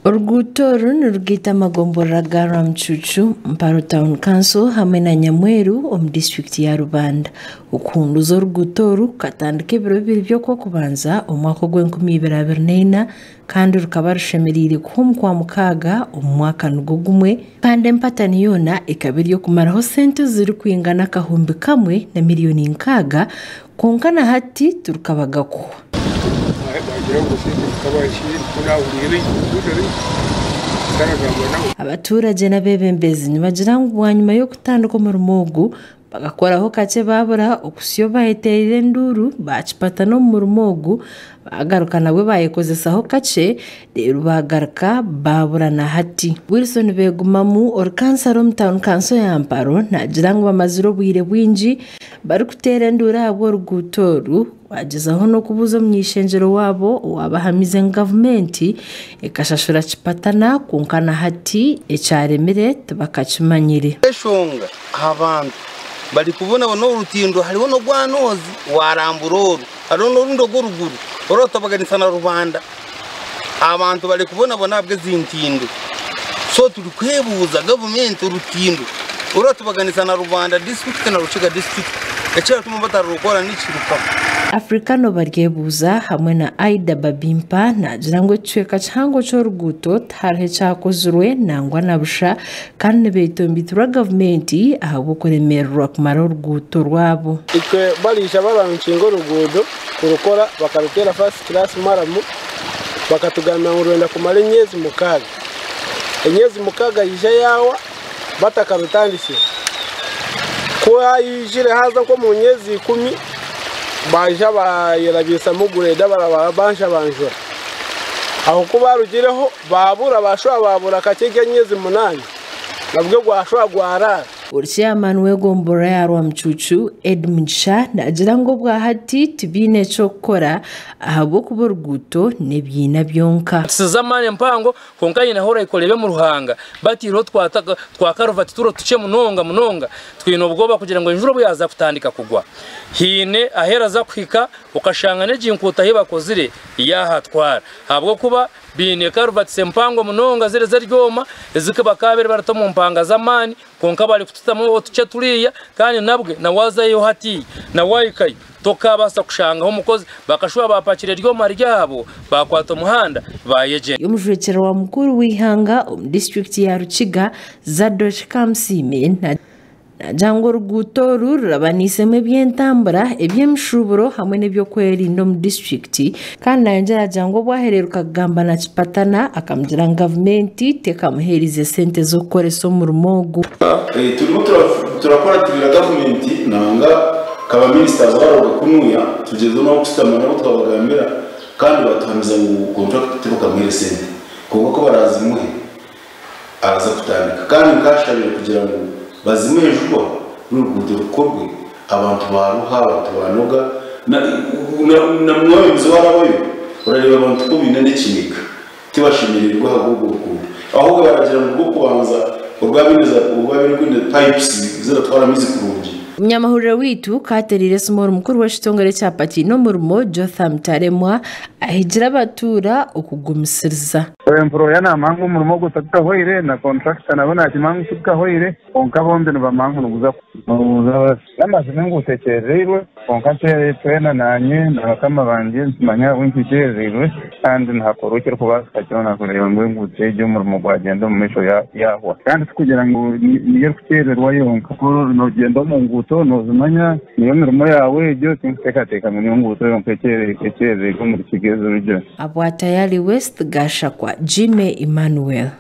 Oruguuto oru nirugaita amagomborora ga Rwamucucu, Mparo Town Council hamwe na Nyamweru omu disiturikiti ya Rubanda. Okuhunduuza oruguuto oru kukatandika ebiro bibiri by'Okwokubanza omwaka ogw'enkumi ibiri 24 kandi rukaba rushemereire kuha omu Kwamukaaga omu mwaka nigwo gumwe kandi empatani yoona ekaba eri okumaraho sente ezirikwingana 1000 na miriyoni 60 kwonka na hati tirukabaga kuhwa. Abaturage n'abeebembezi nibagira ngu bwanyima y'okutandika omurimo ogu bakakoraho kakye baabura okuhitsya obu bayetereire enduuru baakipatana omu murimo ogu baagaruka nabwo baayekozesaho kakye reero baagaruka baabura na hati. Wilson Begumamu ori kansara omu tauni kanso ya Mparo naagira ngu bamazire obwire bwingi barikuteera enduuru ahabw'oruguuto oru. Baagyezaho n'okubuuza omuny'eishengyero waabo owaabahamize ngu gavumenti ekashashura kipatana kwonka na hati ekyaremire tibakakimanyire. Enshonga abantu barikubonabona orutindo hariho n'ogwanoozi warambura oru hariho n'orundi ogw'oruguru oruratabaganisa na rubanda abantu barikubonabona ahabw'ezi ntindo so turikwebuuza gavumenti orutindo oruratubaganisa na rubanda disiturikiti na rukiga disiturikiti ekiratuma batarurukora nikirukaho. Africano Baryebuuza hamwe na Aidah Babimpa naagira ngu ekicweka kihango ky'oruguuto tihariho ekyakozirwe nangwa na busha kandi nibetombitirwa gavumenti ahabw'okuremererwa kumara oruguuto rwabo. Itwe bariija barankinga oruguudo kurukora bakaruteera first class maramu bakatugambira ngu rwenda kumara emyezi 6. Emyezi 6 yaija yaawa batakarutandikire. Ku yaijire haaza nk'omu myezi 10 baija bayerabiisamu grade banshabanjura. Aho ku barugireho baabura baashuba baabura kakye nk'emyezi 8 nabwo gwashuba gwaraara. Ori chairman w'egomborora ya Rwamucucu, Ed Mugisha naagira ngu obwahati tibaine eky'okukora ahabw'okuba oruguuto n'ebiina byonka. Tusize amaani mpango kwonka haine ahu orahika omu ruhanga batiireho twakaruvati turo tukye munonga munonga twine obwoba kugira ngu enjura obu yaaza kutandika kugwa haine ahu eraza kuhika okashanga n'egi nkuuto ahu bakozire yaahatwara ahabw'okuba baine karuvati empango munonga ziri z'eryoma ezikabakaabire barata omu mpanga z'amaani kwonka barikututamu otukye turiya kandi nabwe nawazayo hatiya nawahikayo tokabaasa kushangaho omukozi bakashuba bapakira eryoma ryabo bakwata omuhanda bayegyenda. Omujwekyerwa wa mukuru w'eihanga omu disiturikiti ya Rukiga Zadock Kamusiime naagira ngu oruguuto oru rurabaniisemu eby'entambura, eby'emishuuburo hamwe n'ebyokwerinda omu disiturikiti kandi nayongyera agira ngu obwahereeruka kugamba na Kipatana akamugira ngu gavumenti tekamuheerize sente z'okukoresa omurimo ogu. Turimo turakora gavumenti nanga kaba ministers baroga kunuya tugeze no kusitama nabo twabagambira kandi batuhamiza ngu contract tibakamwire sente konka ko barazimuhe araza kutandika kandi nkashabire kugira ngu bazimuhe juba n'uruguuto rukorwe abantu baruha abantu banoga na mwabizi warabayo urareba abantu ko bine n'ikiniga tibashemererwa ahubwo rukundo ahubwo baragira ngo kubanza urwabineza urwabineza pipes ziratwara amizi kurungi. Omunyamahurire waitu Katerire Small mukuru w'ekitongore kya pati n'omurimo Jotham Taremwa ahigira abatuura okugumisiriza. Employer namanga omurimo ogwo tagukahwaire na contractor nabo nakimanga tugukahwaire konka bombi nibamanga niguza n'amazima ngutekyererwe konka twena nanye na bakama bangye ntumanya ntekyererwe kandi nihakora ekirikubaasika kyona kureba ngu enguuto egyo omurimo gwagenda omu maisho yahwa kandi tikugira ngu niyo erikukyererwa yonka nogyenda omu nguuto nozimanya niyo mirimo yawe egyo tinkuteekateeka ngu niyo nguuto yonka ekyerererwe omuri Kigezi region. Abwatayali West Gashakwa Jimmy Emmanuel.